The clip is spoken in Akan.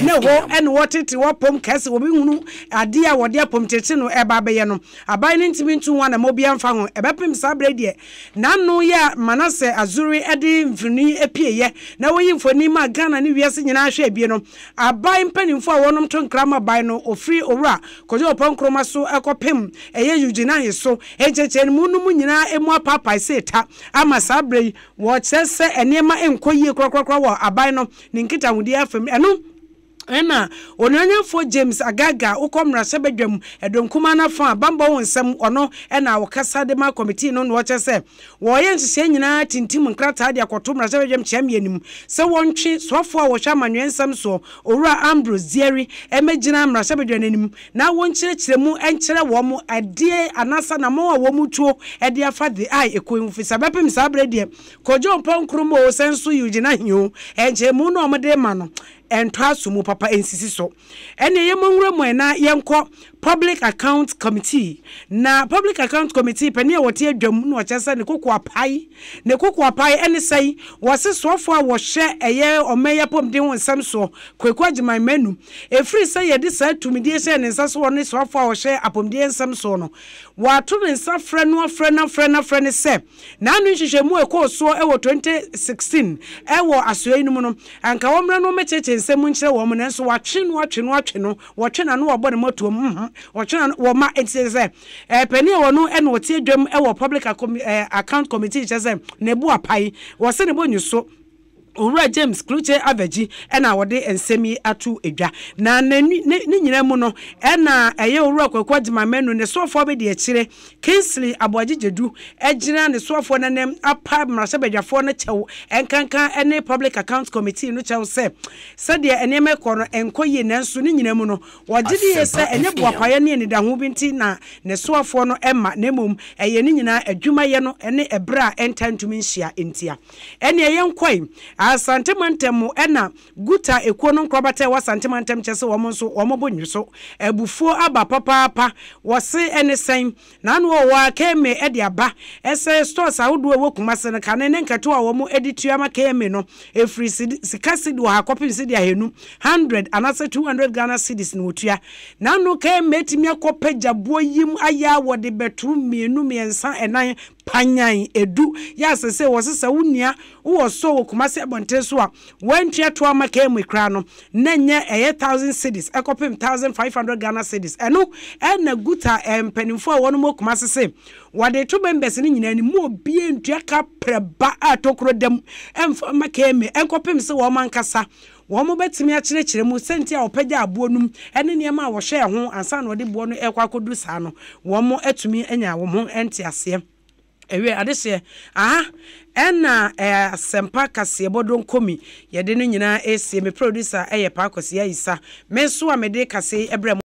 Na ɛhɔ na wɔtete hɔ pom kɛse, obi hunu adeɛ a wɔde apom tete no reba abɛyɛ no. Aban no ntumi ntu ho anammɔn biara mfa ho. Ɛbɛpem saa berɛ yi deɛ, n'ano yɛ a Manasseh Azure de mfoni pieeɛ na wɔyi mfoni maa Ghana ne wiase nyinaa hwɛɛ bie no, aban mpanimfoɔ a wɔnom to nkra ma ban no, ɔfiri Owura Kojo Oppong Nkrumah so kɔpem ɛyɛ Eugene Ahe so, nkyɛnkyɛnmu no mu nyinaa mu apaapae sɛ ta ama saa berɛ yi wɔkyerɛ sɛ nneɛma nkɔ yie korakorakora wɔ aban no ne nkitahodie afa mu. Ɛno na Onuonyamfoɔ James Agaga wokɔ mmarahyɛbadwam ɛdɔm kumaa no afa a bammɔ ho nsɛm ɔno na ɔkasa de ma kɔmitii no na ɔkyerɛ sɛ wɔreyɛ nhyehyɛe nyinaa tintim nkrataa de akɔto mmarahyɛbadwam kyeameɛ no mu sɛ wɔntwe soafoɔ a wɔhwɛ amanyɔɛ nsɛm soɔ Owura Ambrose Dery mmɛgyina mmarahyɛbadwa no anim na wɔnkyerɛkyerɛ mu nkyerɛ wɔn adeɛ anaasɛ anammɔn a wɔretuo de afa The Eye ekuo yi ho firi sɛ bɛpem saa berɛ deɛ Kojo Mpɔn Nkrumah o sɛ nso Eugene Ahi o nkyerɛmu no a wɔde rema no ɛntɔ aso mu papa ɛnsisi so. Ɛnneɛ yɛmmɔ nwura mu ɛ na yɛnkɔ Public Account Committee. Na Public Account Committee panin a wɔte adwam na ɔkyerɛ sɛ ne koko apae. Ne koko apae ɛne sɛn? Wɔse soafoɔ a wɔhwɛ ɛyɛ ɔman yi apɔmuden ho nsɛm soɔ, Kwaku Agyeman Manu, ɛfiri sɛ yɛde saa tumidie hyɛɛ ne nsa sɛ ɔne soafoɔ a ɔhwɛ apɔmuden nsɛm soɔ no, wɔato ne nsa frɛ no afrɛ no afrɛ no afrɛ no sɛ N'ano nhwehwɛmu a ɛkɔɔ soɔ wɔ 2016 wɔ asoɛe yi no mu no, anka wɔmmra na wɔmmɛkyerɛkyerɛ nsɛm mu nkyerɛ wɔn, nanso wɔatwe no atwe no atwe no, wɔtwe n'ano wɔbɔ ne mmɔtoam, mhm, wɔtwe n'ano, wɔma, enti kyerɛ sɛ, eh, panin a ɔno na ɔte adwam wɔ Public Account Committee kyerɛ sɛ ne bo apae, wɔse ne bo nnwo so. Owura James Klutse Avedzi na ɔde nsɛm yi ato dwa. Na ne ne nyinaa mu no, na ɛyɛ Owura Kwaku Agyemang Manu ne soafoɔ abadiakyire, Kingsley Aboagye Gyadu gyina ne soafoɔ no anim apa mmarahyɛbadwafoɔ no kyɛw nkanka ne Public Accounts Committee no kyɛw sɛ sɛdeɛ nneɛma rekɔ no nkɔ yie nanso ne nyinaa mu no wɔgye die sɛ ɛnyɛ boapayɛ ne anidaho bi nti na ne soafoɔ no mma na mmom ɛyɛ ne nyinaa adwumayɛ no ne ɛberɛ a ɛntaa ntumi nhyia ntia. Ɛneɛ yɛnkɔe. Asante mantam mu ɛna Guta ekuo no nkorabata a ɛwɔ Asante mantam kyɛ sɛ wɔn nso wɔn bo nnwo so. Abufuo aba papaapa. Wɔse ɛne sɛn? N'ano wɔ hɔ ara KMA de aba sɛ stores ahodoɔ a ɛwɔ Kumase no kane ne nkɛtoa a wɔn de tua ma KMA no ɛfiri sidi sika sidi ɔha kɔpem sidi ahanum, 100 anaasɛ 200 Ghana cedis na wɔtua. N'ano KMA tumi akɔ pagya boɔ yim ayɛ a wɔde bɛtoro mmienu, mmiɛnsa, ɛnan Panyan edu yɛ a sesei wɔse sɛ wo nua wowɔ sɔɔ wɔ Kumasi abɔnten so a wantua toa ma KMA koraa no na nyɛ ɛyɛ thousand cedis ɛkɔpem 1500 Ghana cedis ɛno ɛna Guta mpaninfoɔ a wɔnom wɔ Kumasi se wɔde to members no nyinaa anim mo obiara ntua ka prɛ ba a tokuro da mu ɛmfa mma KMA ɛnkɔpem se wɔn ankasa Wɔbɛtumi akyerɛkyerɛ mu sɛnti a wɔpagyaa boɔ no mu ne nneɛma a wɔhwɛɛ ho ansa na wɔde boɔ no rekɔ akɔduru saa no. Wɔatumi anya wɔn ho nteaseɛ. Ɛwiɛ, adehyeɛ, aha ɛna Asɛmpa kaseɛbɔ donkomi yɛde no nyinaa resie. Me producer yɛ Paa Kwasi Ayisa. Me nso a mede kaseɛ yi brɛ mo.